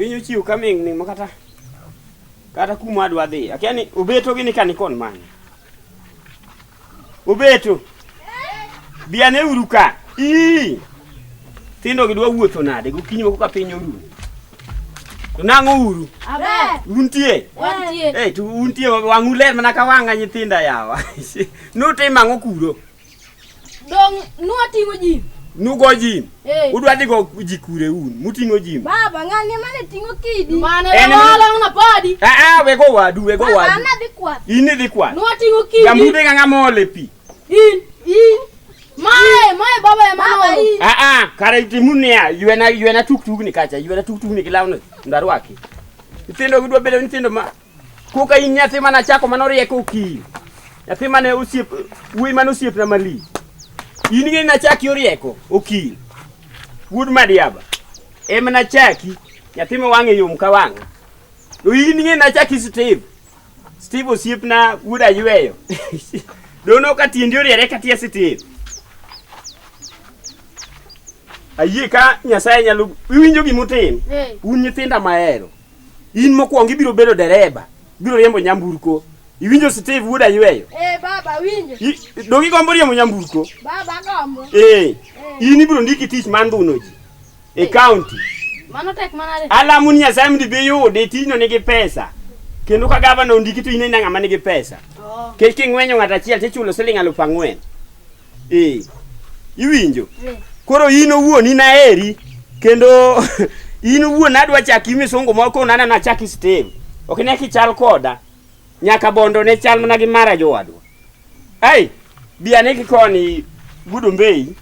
Piny ochiw ka ming'ni ma kata kata kuma adwa dhi. Akia ni obeto gi ni ka ni kon mane. Obeto. Bi ane uru ka. Ii. Tindo gi dwa wuotho nade gokinyi moko ka piny oru. To nang'o uru? Aber. Untie? Wantie. Eh, to untie wang'u ler mana ka wang'a nyithinda yawa. Nutimo ang'o kuro? Dong nwating'o ji. Nugo jim. Eh. Udwa dhi go ji kure un? Muting'o jim. Baba ng'ani mane ting'o kidi. Mane En- wala una padi. Ah, ah, wego wadu, wego Baba wadu. an adhi kwath. In idhi kwath. Nwating'o kidi. Jambude ng'a ng'ama ool e pi. In. In. Mae, mae baba ema Baba noolo. in. Ah, ah, kare timu niya, ywena ywena tuk tuk ni kacha, ywena tuk tuk ni gi lawno, mondo arwaki. Nyithindo gidwa bedo nyithindo ma koka in nyathi mane achako mane orieko okil. Nyathi mane osiep wuoyi mane osiepna malich. In ing'e ni nachaki orieko okil. Wuod Madiaba. Ema nachaki nyathi ma wang'e yom ka wang'a. To in ing'e ni nachaki Steve. Steve osiepna wuod Ayweyo. Dono ka tiendi oriere ka tie Steve. Ayie ka Nyasaye nyalo iwinjo gimutim. Eh. Un nyithinda mahero. In mokwongo ibiro bedo dereba, ibiro riembo nyamburko. Iwinjo Steve wuod Ayweyo? Eh baba winjo. Donge igombo riembo nyamburko? Baba agombo. Eh. In ibiro ndiki tich mar ndhuno ji e county. Mano tek manade. Alamo ni Nyasaye mondo ibi iyudi tijno nigi pesa. Kendo ka gavana ondiki to in ina ng'ama nigi pesa. Oh. Kech king'wenyo ng'ato achiel tichulo siling 4,000. Eh. Iwinjo? Eh. Koro in owuon in aheri kendo in owuon adwa chaki misungu moko nana nachaki Steve. Ok ne kichal koda. Nyaka bondo ne chal mana gi mara jowadwa. Ai, bi ane kikoni wuod Ombei.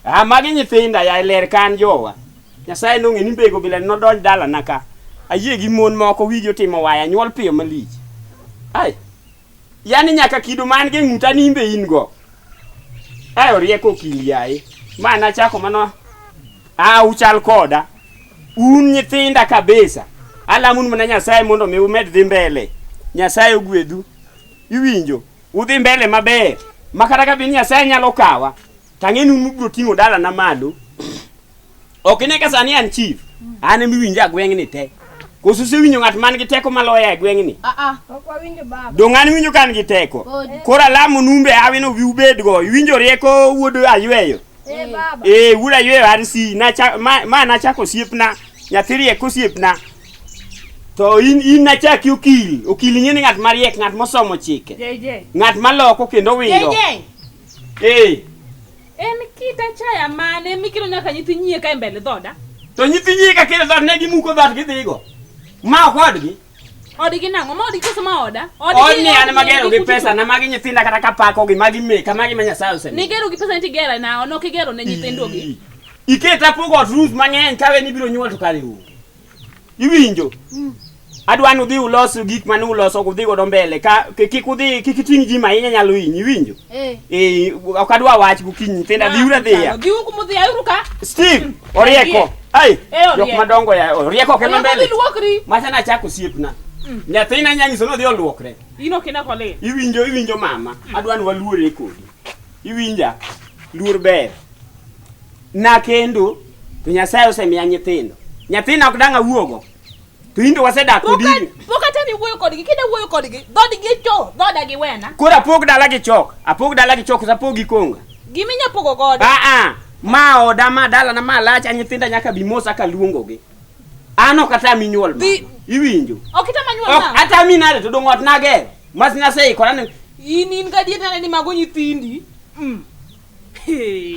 Ah, magi nyithinda ya ler kan jowa. Nyasaye nong'e ni mbego bila nodonj dalana ka. Ayie gi mon moko wigi otimo waya nyuol piyo malich. Ai. Yani nyaka kido man gi ng'uta ni imbe in go. Ai orieko okil yaye. Ma nachako mano ah uchal koda. Un nyithinda kabisa. Alamonu mana Nyasaye mondo mi umed dhi mbele. Nyasaye ogwedhu. Iwinjo? Udhi mbele maber. Ma kata ka bin Nyasaye nyalo kawa, tang'e ni un ubiro ting'o dalana malo. Ok ine ka sani an chief. An ema iwinja e gweng'ni te. Koso usewinjo ng'at man gi teko maloya e gweng'ni? Ah ah. Ok wawinjo baba. Dong' an iwinjo ka an gi teko. Podi. Koro alamo numbe awino wi ubedgo. Iwinjo rieko wuod Ayweyo. Eh baba. Eh, wuod Ayweyo RC. Nacha, ma, ma nachako osiepna. Nyathi riek osiepna. To in, in nachaki okil. Okil ing'e ni ng'at mariek, ng'at mosomo chike. JJ. Ng'at maloko kendo wiro. JJ. Eh. En kit achaya mane mikelo nyaka nyithi nyie ka e mbele dhoda? To nyithi nyie ka kelo dhoot ne gimuko dhoot gidhigo. Ma ok odgi. Odgi nang'o? Ma odgi koso ma oda? Odni an magero gi pesa na magi nyithinda kata kapakogi magi meka magi ma Nyasaye osemiyo. Nigero gi pesa ni tigero na nok igero ne nyithindogi. Iketa pogo ot rooms mang'eny kawe ni ibiro nyuol to kare onge. Iwinjo? Adwa ni udhi ulos gik mane uloso udhi godo mbele ka kik udhi kik iting' ji ahinya nyalo hinyi iwinjo? Eh. Eh, ok adwa wach gokinyi nyithinda dhiuru adhiya. Dhiuru kumudhi ayuru ka. Steve, orieko. Ai, Eh, orieko. jok madongo ya orieko ok ema Orieko dhi mbele. luokri. Macha nachako osiepna. Nyathina nyanyiso ni odhi oluokre. In ok ine kolil. Iwinjo iwinjo mama, adwa ni waluore kodi. Iwinja? Luor ber. Nakendo to Nyasaye osemiya nyithindo. Nyathina ok dang' awuogo. To in to wasedak kodi. Pok ata ni wuoyo kodgi, kida wuoyo kodgi, dhodgi cho, dhoda gi wena. Koro apog dala gi chok, apog dala gi chok, koso apog gi konga. Giminya pogo godo. Ah ah, ma oda ma dalana ma lacha nyithinda nyaka bi mosa kaluongogi. An ok atami nyuol mama. Iwinjo? Ok itama nyuol Ok mama. atami nade to dong' ot nagero. Mas naseikora ni In in gadier nade ni mago nyithindi. Mm.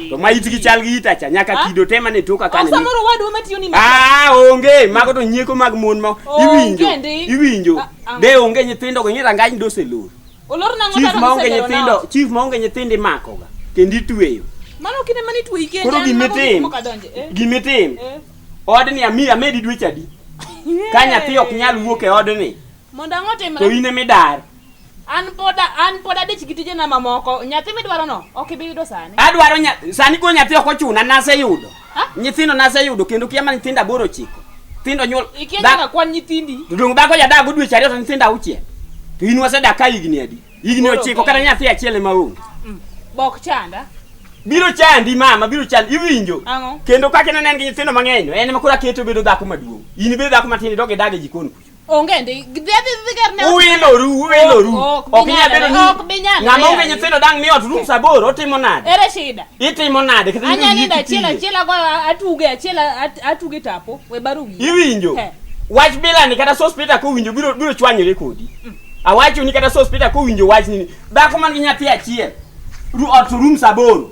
To ma itgi chal gi ita cha nyaka Ah? kido te mane toka Ok kanyo. samoro wadwa matiyo ni matek. Ah, onge mago to nyieko mag mon ma Onge iwinjo. ndi. Iwinjo. Ah, ah. De onge nyithindo go nyira ngany doselor. Olor nang'o Chief kata ma onge gisegero nyithindo, na ot? chief ma onge nyithindo imakoga kendo itweyo. Mano kinde mane itweyi kendi. Koro an mago gik gimitim, moko adonje. Eh. gimitim. Eh. Odni ami amedi dweche adi? Ka nyathi ok nyal wuok e odni, Mondo ang'o timre? to in emidar. An pod an pod adich gi tijena mamoko. Nyathi midwaro no ok ibi yudo sani. Adwaro nya sani go nyathi ok ochuna naseyudo. Ha? Nyithindo naseyudo kendo kia mana nyithindo aboro ochiko. Nyithindo nyuol. Ikia Dha- nyaka kwan nyithindi. To dong' dhako jadak go dweche ariyo to nyithindo auchiel. To in wasedak ka higni adi? Higni Koro ochiko ber. kata nyathi achiel ema onge. Bok chanda. Biro chandi mama, biro chandi. Iwinjo? Ang'o? Kendo kaka ineno en gi nyithindo mang'eny, en ema koro akete obedo dhako maduong'. In ibedo dhako matin idog idag e jikon kucho. Onge ndi. Dhi adhi dhi ger ne. Uwiloru, uwiloru. Ok Ok bi inyal bedo nyalore. ni Ok bi nyalore. ng'ama onge nyithindo dang' mi ot rooms aboro, otimo nade? Ere shida. Itimo nade? Kata Anya iwinjo nindo achiel kitiye. achiel agoyo atuge achiel atuge tapo. We baro wiya. Iwinjo? He. Wach bila ni kata Sospita kowinjo biro biro chwanyore kodi. Awacho ni kata Sospita kowinjo wachni ni dhako man gi nyathi achiel ot rooms aboro.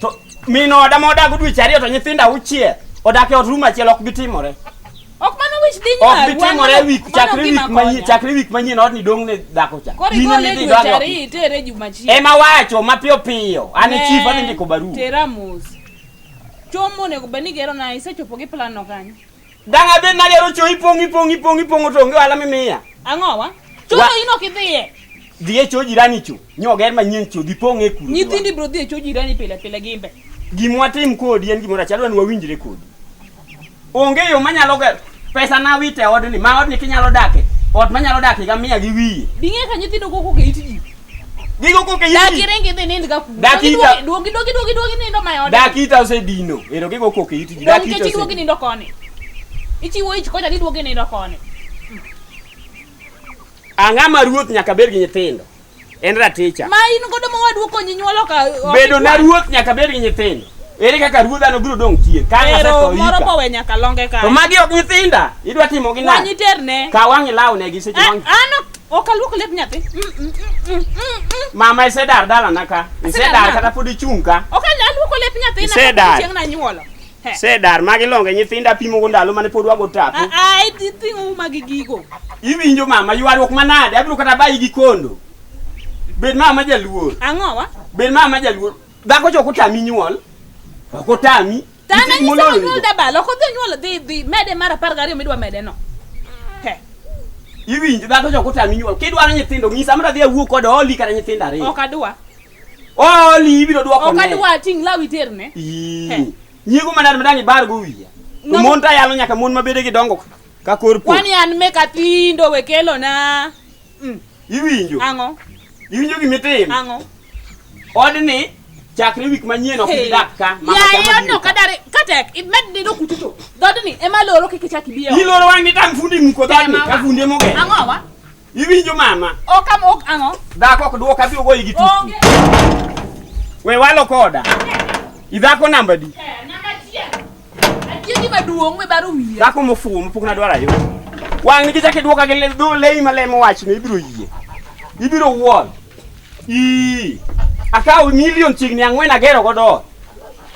To min oda ma odago dweche ariyo to nyithindo auchiel odak e ot room achiel ok bi timore. Ok mano wich dhi Ok nyaru. bi timore wik chakre wik manyien chakre wik manyien odni dong' ne dhako cha. Koro In igole ema idhi dweche idag e ot. ariyo itere juma achiel. Ema wacho mapiyo piyo. An e Ne, chief adhi ndiko barua. Tera mos. Chomo onego bed ni igero na isechopo gi plan no kanyo. Dang' abed nagero cho ipong' ipong' ipong' ipong'o to onge ohala mimiya. Ang'o wa? Chomo in ok idhiye. Dhi e cho jirani cho. Nyoger manyien cho dhi pong' e kuro. Nyithindi biro dhi e cho jirani pile pile gimbe. Gima watim kodi en gimoro achiel, adwa ni wawinjre kodi. Onge yo manyalo gero pesa na wite e odni, ma odni kinyalo dake, ot manyalo dake higa mia gi wiye. Ding'e ka nyithindo go kok e it ji. Gigo kok e Dak it ji. iring idhi nind ga kuno. Dak ita- Duogi duogi duogi duogi nindo ma e ode. Dak ita osedino, ero gigo kok e it ji. Dak Dong ita nikech iduogi osedino. nindo koni. Ichiwo ich kocha tiduogi nindo koni. Ang'ama ruoth nyaka bed gi nyithindo. En raticha. Ma in godo ma wadu okonyi nyuolo ka ok Bedo na ikwan. ruoth nyaka bed gi nyithindo. Ere kaka ruodha no biro dong' chien? Ka Ero asetho moro ika. bowe nyaka longe To ka. magi ok nyithinda. Idwa timo gi Kwany nade? iterne. Kaw wang' ilaw negi seche Ah, wang'. An ok aluok lep nyathi. Mm, mm, mm, mm, mm. Mama isedar dalana ka. Isedar nang'o? kata pod ichung' ka. Ok aluoko lep nyathina Isedar. kapok chieng' nanyuolo. He. Sedar magi longe nyithinda pimo go ndalo mane pod wago tapo. Ah, ah, iting'o uma gi gigo. Iwinjo mama ywaruok manade abiro kata bayi gi kondo. Bed mama jaluor. Ang'o wa? Bed mama jaluor. Dhako cha ok otami nyuol. Ok otami. Tana Nitie nyiso gimoloyo onyuol go. dabal, ok odhi onyuol dhi dhi mede mar 12 midwa mede no. He. Iwinjo dhako cha ok otami nyuol. Kidwaro nyithindo nyisa mondo adhi awuo kode oli kata nyithindo ariyo. Ok adwa. Oli ibiro dwoko Ok ne. adwa ting' law iterne. Ii. He. Nyiego manade madang' ibar go wiya. To Ng'ama- mon tayalo nyaka mon mabede gi dongo ka kor polo. Kwani an meka tindo we kelona. Mm. Iwinjo. Ang'o? Iwinjo gimitimo. Ang'o? Odni chakre wik manyien ok ibi dak ka. Mama Yaye chama odno biro ka. kadare katek imed nindo kucho to. Dhodni ema loro kik ichak ibi e ot. Iloro wang'ni tang' fundi muko dhodni Tema ka wa. fundi emogero. Ang'o wa? Iwinjo mama? Ok am ok ang'o? Dhako ok duok abiro goyi gi tutu. Onge. We walo koda. Idhako namba di. Eh, namba achiel. Achiel maduong' we baro wiya. Dhako mofuwo mapok nadwaro ayudo. Wang'ni kichak iduoka gi dho leyi malemo wachno ibiro yie. Ibiro wuon. Ii. Akawo milion chiegni ang'wen agero godo ot.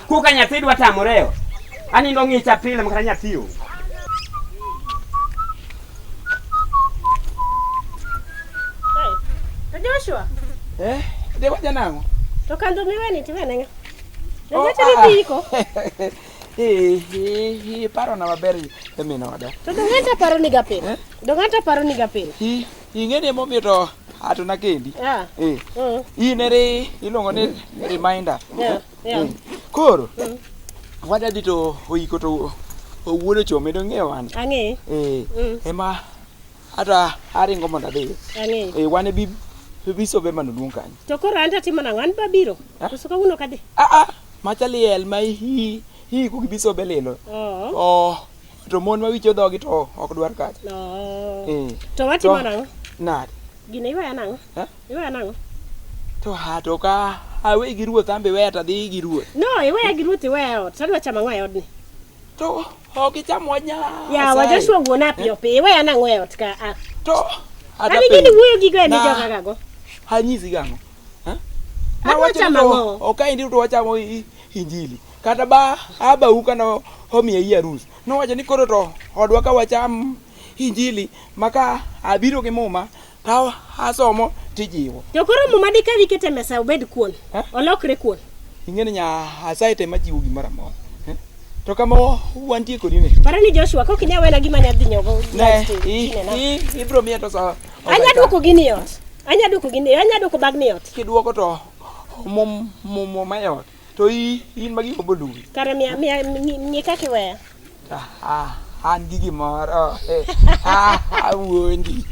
Koka nyathi dwa tamore e ot. Anindo ng'icha pile makata nyathi onge. To Joshua, Eh, de wacha nang'o? to kandho miweni tiwene ng'a? Oh, Donge ah. ni dhi iko? Eh, eh, eh, parona maber e min oda. To donge anta paro ni ga pile. Eh? Donge anta paro ni ga pile. I ing'e ni emomiyo to atona kendi. Ah. Eh. Mm. In ere iluongo ni reminder. Yeah, yeah. Eh. Koro wada dhi to oiko to owuon ochome dong'eyo wan. Ang'e, Eh, Mm. ema ata aringo mondo adhi. ang'e. Eh, wan e bi bisobe manoluong kanyo. To koro anta timo nang'o? An babiro. Ah? Koso kawuono ok adhi? Ah ah, macha liel ma hi hi ko gi bisobe lilo. Oo. Oh, to mon ma wicho dhogi to ok dwar kacha. Oo. Eh. To watimo To- nang'o? Nade? Gine iweya nang'o? Eh? Iweya nang'o? To ha to ka awe gi ruoth ambe weya to adhi gi ruoth. No, iweya gi ruoth iweya e ot. To adwa chamo ang'o e odni? To ok icham wach Nyasaye. Yawa Joshua wuona piyo piyo. Iweya nang'o e ot ka? Ah. To ata Ani gini penjo. wuoyo gigo e Na- mijoga gago. Anyisi gang'o? Ha? Adwa Nawacho ni chamo to ang'o? ok aendi to wachamo injili. Kata ba abau kano omiya i arus. Nowacho ni koro to odwa ka wacham injili maka abiro gi muma to asomo tijiwo. To koro muma dikawi ikete e mesa obed kuon. Eh? Olokre kuon. Ing'e ni Nyasaye tema jiwo gimoro amora. Eh? To kama wantie kodi ni. Para ni Joshua kok inya wena gima anya dhi nyogo. Ne, lunch to ibiro miya to sa. Anya duoko gini e ot. Anya duoko gini, anya duoko bagni e ot. Kiduoko to muma e ot. To in ma gigo boluwi. Kare miya miya ng'i kaka iweya. Ah, an gi gimoro. Awuondi.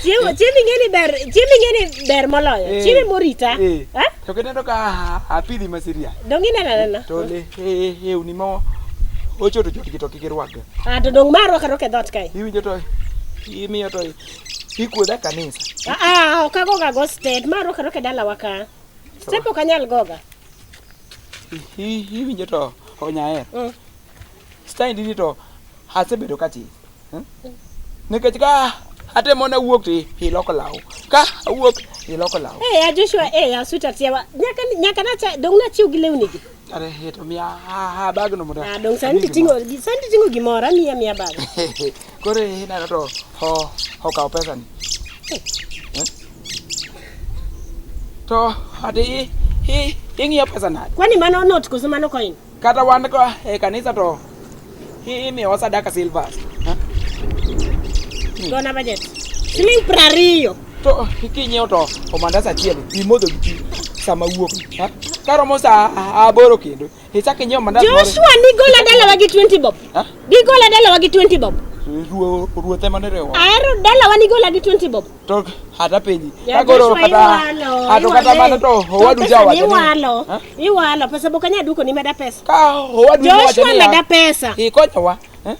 Chiemo chiemo ing'e ni ber, chiemo ing'e ni ber moloyo. Eh. Chiemo morita. Eh. Eh? To kineno ka apidhi ma serious. Dong ineno anena. To le lewni ma ochoto chot gi to kik irwak. Ah, to dong ma arwako arwaka e dhoot kae. Iwinjo to imiyo to ikuodha kanisa. Ah, ah, ok agoga go step, ma arwako arwaka e dalawa ka. Step ok anyal goga. Iwinjo to onyaer. Mm. Stendi ni to asebedo ka chich. Eh? Nikech ka atemo na wuok to iloko law. Ka awuok iloko law. Eh, ya Joshua, eh, ya sweetheart, yawa. Nyaka nyaka nacha dong nachiw gi lewni gi. Are eh, to miya ah, bagno mondo. Ah, dong sani titing'o sani titing'o gimoro, amiya miya bag. Koro ineno to ho okawo pesa ni. Eh? To ati ing'iyo pesa nade? Kwani mano note koso mano coin? Kata wan ko e kanisa to imiyowa sadaka silvers. Eh? Gona budget. Siling 20. To kinyiewo to omandas achiel imodho gi pi sama wuok. Ha? Karomo saa 8 kendo ichak inyiewo mandas moro. Joshua nigola dalawa gi 20 bob. Ha? Gigola dalawa gi 20 bob. Ruoth ema ne riwowa. Ahero dalawa nigola gi 20 bob. To hata penji. Ya Ka koro Joshua kata iwalo. ato kata iwale. mano to owadu pesa cha ni wacho ni. Iwalo. Ha? Iwalo pesa bok anyal duoko ni meda pesa. Ka owadu wacho Joshua niya, meda pesa. Ikonyowa. Eh?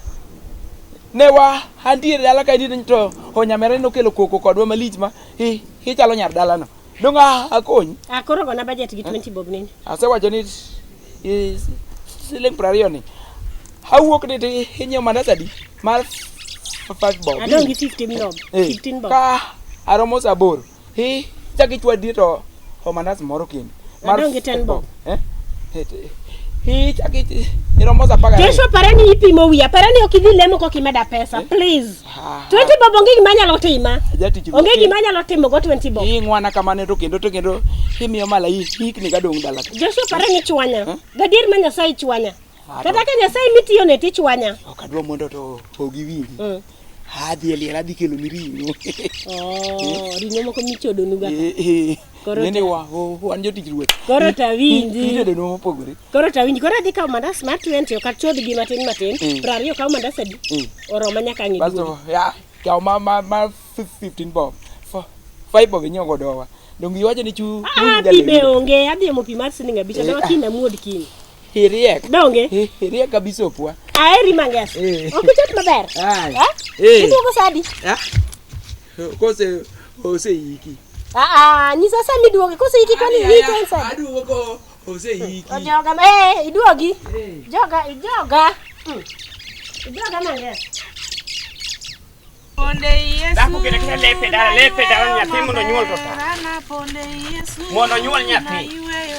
Ne wa antiere dala ka nitie to onyamere nokelo koko kodwa malich ma ichalo nyar dalano. Dong' akonyi. Ah, koro gona budget gi 20 bob nini. Asewacho ni siling 20 ni. Awuok ni to inyiewo mandas adi? Mar 5 bob. Adong' gi 15 bob. Eh, 15 bob. Ka aromo saa 8. Ichak ichwadi to mandas moro kendo. Mar Adong' gi 10 bob. Eh? Ichak iromo saa 12. Joshua para ni ipimo wiya, para ni ok idhi lemo kok imeda pesa. Please. Ah, 20 bob onge gima anyalo tima. Jatich Onge gima anyalo timo go 20 bob. Ing'wana kamano to kendo to kendo imiyo mala hikni kadong' dala ka. Joshua para ni chwanya. Eh? Gadier ma Nyasaye chwanya. Ah, Kata ka Nyasaye mitiyone tichwanya. Ok adwa mondo to ogiwinji. Mm. Adhi e liel adhi kelo ni ring'o. Oh, ring'o moko michodonuga. Eh, eh. Koro Ng'eni ta- wan jotich ruoth. Koro tawinji. Itedonwa mopogore. Koro tawinji, koro adhi kawo mandas mar 20 ok achod gi matin matin. 20 kawo mandas adi? Oroma nyaka ang' iduogi. Basto ya kaw ma 15 bob. 5 bob inyiewo godo wa. Donge iwacho ni chu Ah, pi be onge, adhi omo pi mar siling 5 Eh, to ah. kiny amuod kiny. Iriek. Donge? Iriek kabisa opwa. Aheri manges. Eh. Ok ichot maber. Ai. Eh? Eh. Iduogo sa adi? Ah. Kose oseiki. Ah, ah, nyisa sa miduoge kose iki kwani iki en sa adi? Aduogo ko oseiki. Ojoga, eh, iduogi. Eh. Joga, ijoga. Ijoga manges. Dhako kendo kata lepe dala, lepe dala nyathi mondo onyuol to ta. Mondo onyuol nyathi.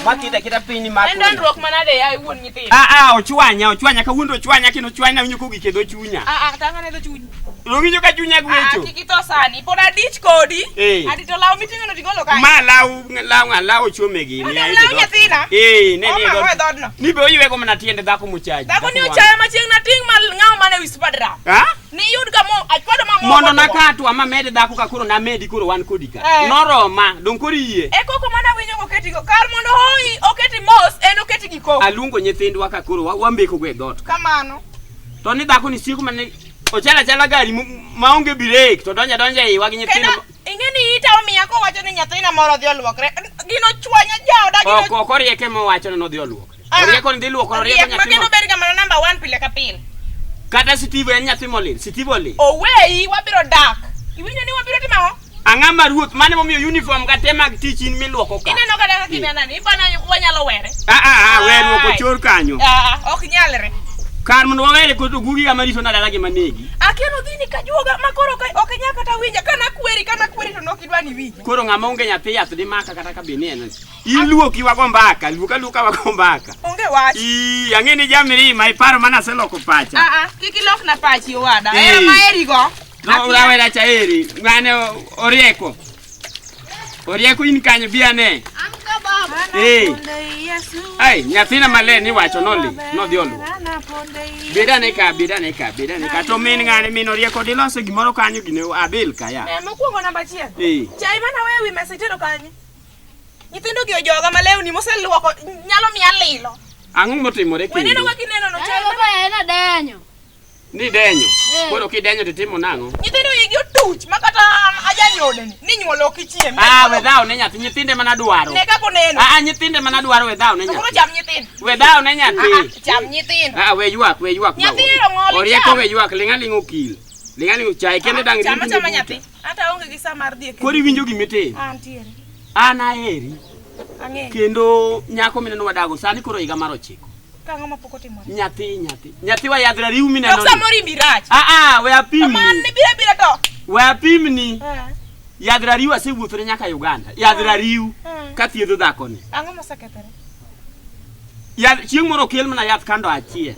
Makita kita piny ni En dondruok manade ya wuon nyithindo? Ah ah, ochwanya, ochwanya kawuono ochwanya kendo ochwanya winjo kogik e dho chunya. Ah ah, tang' ane dho chunyi. Owinjo ka chunya Ah, gwecho. kik itho sani. Pod adich kodi. Eh. Ati to law miting'ono tigolo kanye? Ma law law ng'a law ochome gini. Law ae e dhoot. nyathina? Eh, ne ni e Omako e dhoot. dhoodno. Ni be oywego mana tiende dhako mochaji. Dhako ni wang'. ochaya machieng' nating' ma ng'aw mana ewi spadra. Ha? Niyud ka mo achwado ma mo. Mondo nakatwa mamed dhako ka koro namedi koro wan kodi ka. Eh. Noroma, dong koro iyie. E koko mana winjo koketi go. Kar mondo hoyi oketi mos en oketi gi koko. Aluongo nyithindwa ka koro wambeko go e dhoot. Kamano. To ni dhako ni siko mane ochala chala gari maonge brek to donja donja e iwa gi nyithindo. Kendo ing'e ni ita omiya kowacho ni nyathina moro odhi oluokre. Gino chwanya jaoda gino. Ok ok orieke mowacho ni nodhi oluokre. Ah, Orieko ni dhi luoko orieko Riek ma nyathi kendo mo. bed ga mana namba 1 pile ka pile. Kata Steve en nyathi molil, Steve olil. Oweyi wabiro dak. Iwinjo ni wabiro timo ang'o? Ang'a ma ruoth mane momiyo uniform ka te mag tich in miluoko ka. Ineno kata kaka inena ni ipana wanyalo were. Ah ah ah weruok Ai. ochor kanyo. Ah, ok nyalre. Kar mondo wawere kod ogugi ga marito na dala gi manegi. Akia nodhini kajuoga ma koro ok inyal kata winja. Kana kweri kana kweri to nok idwa ni winja. Koro ng'ama onge nyathi yath di maka kata ka bed ni en. In luoki wago mbaka, luoka luoka wago mbaka. Onge wach. Ii, ang'e ni jamirima iparo mana aseloko pacha. Ah ah, kik ilokna pachi owada. Eh. Hera maheri go. No, rawera cha eri, ng'ane orieko. Orieko in kanyo bi ane. Amka baba. Eh. Ai, nyathina maler niwacho noli, nodhi oluwo. Bed ane ka, bed ane ka, bed ane ka. To min ng'ane min orieko diloso gimoro kanyo gine abil ka ya. Eh, mokwongo namba achiel. Eh. Chai mana weyo wi mesa itedo kanye? Nyithindo gi ojoga ma lewni moseluoko nyalo miya lilo. Ang'o motimore Weneno kendo? kaka ineno no chai Yaani mana baba en adenyo. Ni denyo. Eh. Koro kidenyo to itimo nang'o? Nyithindo igi otuch ma kata ajanyodeni ni nyuolo ok ichiem. Ah, we dhaw ne nyathi, nyithinde mana dwaro. Ne kaka oneno. Ah, ah, nyithinde mana dwaro we dhaw ne To koro nyathi. cham nyithindo. We dhaw ne Ah, nyathi. ah, cham nyithindo. Ah, we ywak, we ywak. Nyathi bawa. ero ng'ol, Orieko cham. we ywak, ling' aling' okil. Ling' aling' chae kende dang' Cham ringi achama buta. nyathi. Ata onge gi saa mar dhi e kend. Koro iwinjo gimitimo. Ah, ntiere. An aheri. Ang'eyo. Kendo nyako mineno wadago sani koro higa mar ochiko. Kang'o ma pok otimore? Nyathi, nyathi. Nyathi wa yadh rariw mineno. Dok ni. samoro imbi rach. Ah, ah, we To man apimni. ni biro biro to. We apimni. Ah, Yadh rariw asewuothone nyaka Uganda. Yadh rariw ah. kathiedho dhakoni. Ang'o mosekethore? Yath chieng' moro okel mana yath kando achiel.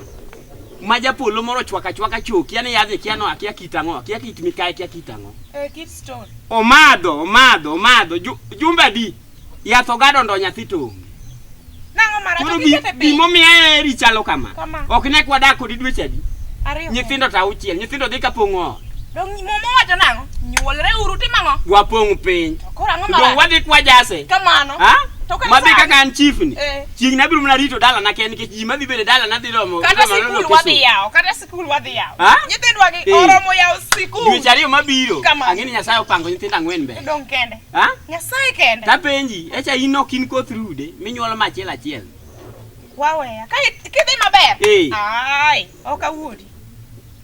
Ma japolo moro chwaka chwaka choki, yani yadh kia no akia kit ang'o, akia kit mikayi, akia kit ang'o. Eh, kit stone. Omadho, omadho, omadho. Jumbe adi? Yath ogado ndo nyathi to onge. Nang'o marach? Koro Ok ikete piny. gimomiyo aheri chalo kama. Kama. Ok ne kwadak kodi dweche adi? Ariyo. Nyithindo to auchiel, nyithindo dhi ka pong'o ot. Dong muma wacho nang'o? Nyuolre uru timo ang'o? Wapong' piny. To koro ang'o Dong marach? wadhi kwajase. Kamano. Ha? To kata Madhi sani- kaka an chief ni. Eh. Chieng' nabiro mana rito dalana kende nikech ji madhi bedo e dalana dhi romo. Kata dhi romo sikul location. wadhi yawo, kata sikul wadhi yawo. Ha? Nyithindwa gi Eh. oromo yawo sikul. Dweche ariyo mabiro. Kamano. Ang'e ni Nyasaye opango nyithindo ang'wen mbele. Dong kende. Ha? Nyasaye kende. Tapenji, echa in ok in koth rude minyuolo ma achiel achiel. Waweya. Ka kidhi maber. Eh. Ai, ok awuondi.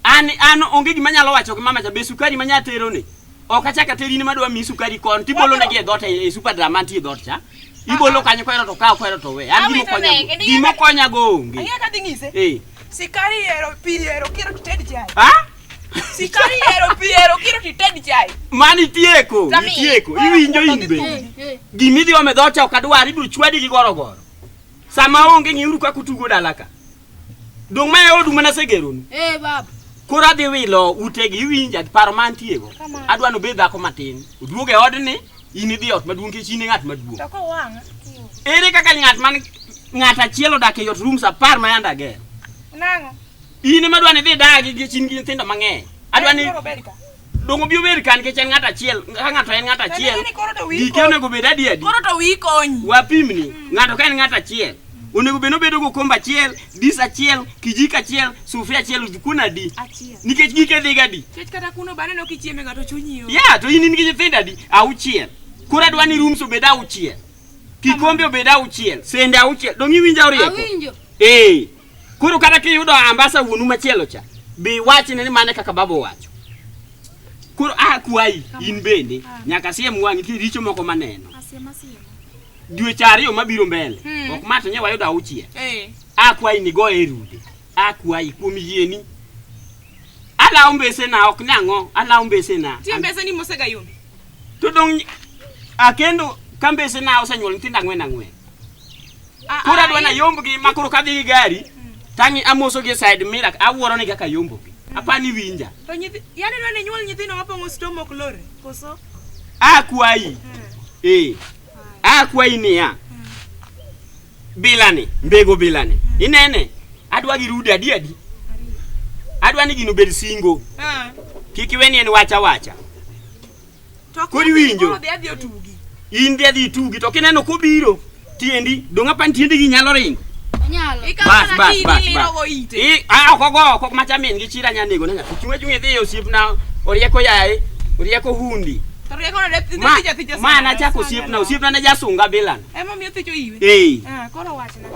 An an onge gima anyalo wacho gi mama cha be sukari manya terone. Ok achak ateri ni madwa miyi sukari kon tibolo negi e dhoot e super drama mantie e dhoot cha. Ibolo kanyo kohero to kaw kohero to we. An gima Awito okonya negi, go. ni Gima kaka- okonya go onge. Ang'e kadhi ng'ise. Eh. Sikari ero pi ero kiro tited chai. Ha? Sikari ero pi ero kiro tited chai. Mano itieko, Tami. itieko. Iwinjo in be. Eh, Gimidhi ome dhoot cha ok adwar, ibiro chwadi gi gorogoro. Sama onge ng'iuru kaka utugo dala ka. Dong' ma e odu mana asegeronu. eh, baba. Koro adhi wilo utegi iwinja paro ma antiego. Kamano. Adwa nobed dhako matin. Oduog e odni, in idhi e ot maduong' nikech in e ng'at maduong'. To kowang'a. Ere kaka ng'at man ng'at achiel odak e ot rooms apar ma yande agero. Nang'o? In ema adwa ni idhi dagi nikech in gi nyithindo mang'eny. Adwa ni Koro obed ka. dong' obi obed ka nikech en ng'at achiel, ka ng'ato en ng'at achiel, Kendo ni koro to wiyi gike konyi. onego bed adi adi. Koro to wiyi konyi. Wapimni, ng'ato ka en ng'at achiel, onego bed nobedo gi okombe achiel, dis achiel, kijiko achiel, sufuria achiel, kuon adi? Achiel. Nikech gike dhi gadi. Nikech kata kuno ba aneno kichieme ng'ato chunyi yo. Ya, to in in gi nyithindo adi? Auchiel. Koro adwa ni rooms obed auchiel. Kikombe obed auchiel, sende auchiel. Dong' iwinja orieko? Awinjo. Eh. Koro kata kiyudo ambasa wuonu machielo cha, bi wachne ni mane kaka baba owacho. Koro akwayi in bende nyaka siem wang'i nitie richo moko maneno. Asiema siema. Dweche ariyo mabiro mbele. Hmm. Ok ma to nye wayudo auchiel. Eh. Akwayi ni goye e rude. Akwayi kuom yieni. Alawo mbesena ok nang'o, alawo mbesena. Tie mbese ni mosega yombi. To dong' akendo ka mbesena osenyuolo nyithindo ang'wen ang'wen. Ah, Koro ah, adwa in- nayombgi ma koro kadhi gi gari tang'i amosogi e side mirror awuoro ni kaka ayombogi. Apani winja. To nyithi yani dwa ni nyuol nyithindo mapong'o sto mok lore. Koso? Akwayi. Eh. Akwayi niya. Bilani, mbego bilani. Inene? Adwa gi rude adi adi. Adwa ni gino obed singo. Ah. Kik iwe ni en wacha wacha. To Koro iwinjo? Koro dhi adhi otugi. In dhi adhi itugi to kineno kobiro tiendi dong' apani tiendi gi nyalo ringo. Onyalo. Ikawo Bas, mana bas, kidi bas, iliro bas. go ite. I, ah, ok ogo, ok macha min gi chira nya nego ne nyathi. Chung' achung' idhi e osiepna, orieko yaye, orieko hundi. To rieko no de Ma, thicha thicha. ma nachako osiepna, osiepna ne jasunga bilana. Ema miyo thicho iwe. Eh, Ah, koro wachna.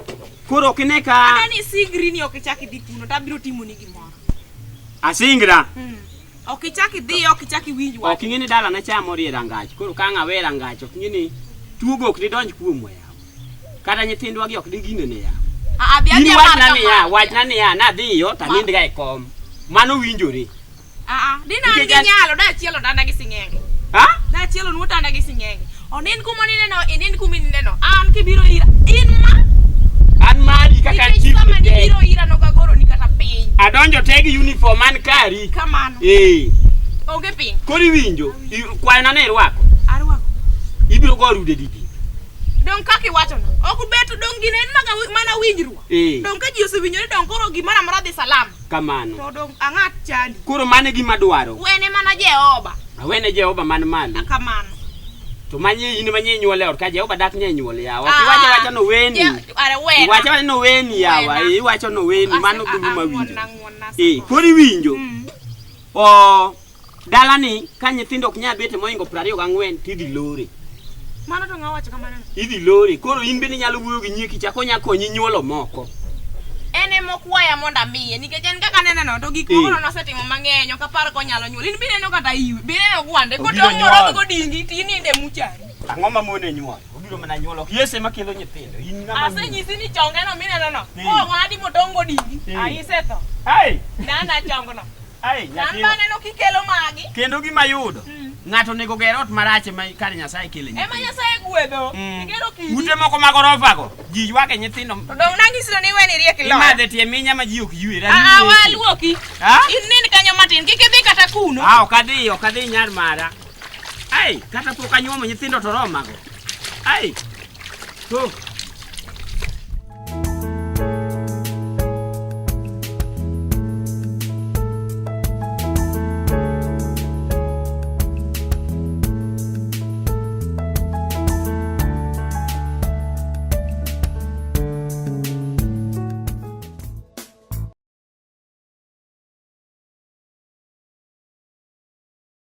koro ok ine ka Adwa ni isigri ni ok ichak idhi kuno to abiro timoni gimoro. asingra. Ok ichak idhi, ok ichak iwinj wach. Ok ing'e ni dalana cha morie rangach. Koro ka ang' awe rangach, ok ing'e ni tuogo ok didonj kuomwa yawa. Kata nyithindwa gi ok diginene yawa. Ah, ah, dhi In adhiya mar wachna niya, kamano. wachna niya, nadhiyo to anindga e kom. Mano winjore. Ah, ah, dina an Nikech gi an- nyalo, da achielo danda gi sing'enge. Ha? Da achielo nuo tanda gi sing'enge. Onind kuma onindeno, inind kuma inindeno. An kibiro ira, in ma An mari kaka nikech chief sama ni tek. nibiro ira nokagoroni kata piny. Adonjo te gi uniform man kari. Kamano. Eh. Onge piny. Koro iwinjo, kwayona ne irwako. Arwako. Ibiro go rude didi. Dong kaka iwachono. Ok bet dong gino en maga, mana winjruok. Eh. Dong ka ji osewinjore dong koro gimoro amora dhi salama. Kamano. To dong ang'at chandi. Koro mano e gima dwaro. Wene mana Jehova. Awene Jehova man malo. Kamano. To manye in manye nyuol e ot ka Jehova dak nye nyuol yawa. Ok iwacho wacha no weni. Are wena. Iwacho wacha no weni yawa. Wena. Iwacho no weni mano gima mawinjo. Ng'wonna, ng'wonna. Eh, koro iwinjo. O dalani ka nyithindo ok nyal bet moingo 24 tidhi lore. Mano to ng'a wacho kamano? Idhi lore. Koro in bende inyalo wuoyo gi nyieki cha konya konyi nyuolo moko. En ema okwaya mondo amiye nikech en kaka anene no to gik Eh. moko no nosetimo mang'eny ok apar konyalo nyuol. In bineno kata iwe, bineno gwande, Obiro kotong' moro nyuol. godingi tininde muchari. Ang'o ma mone nyuol? Obiro mana nyuolo. Yesu ema kelo nyithindo. In ng'ama miyo. Asenyisi ni chonge no mineno no. Eh. Kong'adi motong' godingi. Eh. Ah, isetho. Ai, Nana chongno. ai, An nyathi. baneno kikelo magi. Kendo gima yudo, ng'ato onego ger ot marach ema kar Nyasaye kele Ema nyithindo. Nyasaye gwedho. Mm. Igero kidi. Ute moko mag orofa go, ji ywak e nyithindo. To dong' nang'isi ni iwe ni riek iloya. Imadhe tie minya ma ji ok ywe. Ah, ah, waluoki. Ha? In nind kanyo matin, kik idhi kata kuno. Ah, ok adhi, ok adhi nyar mara. Ai, kata pok anyuomo nyithindo to romago. Ai. To.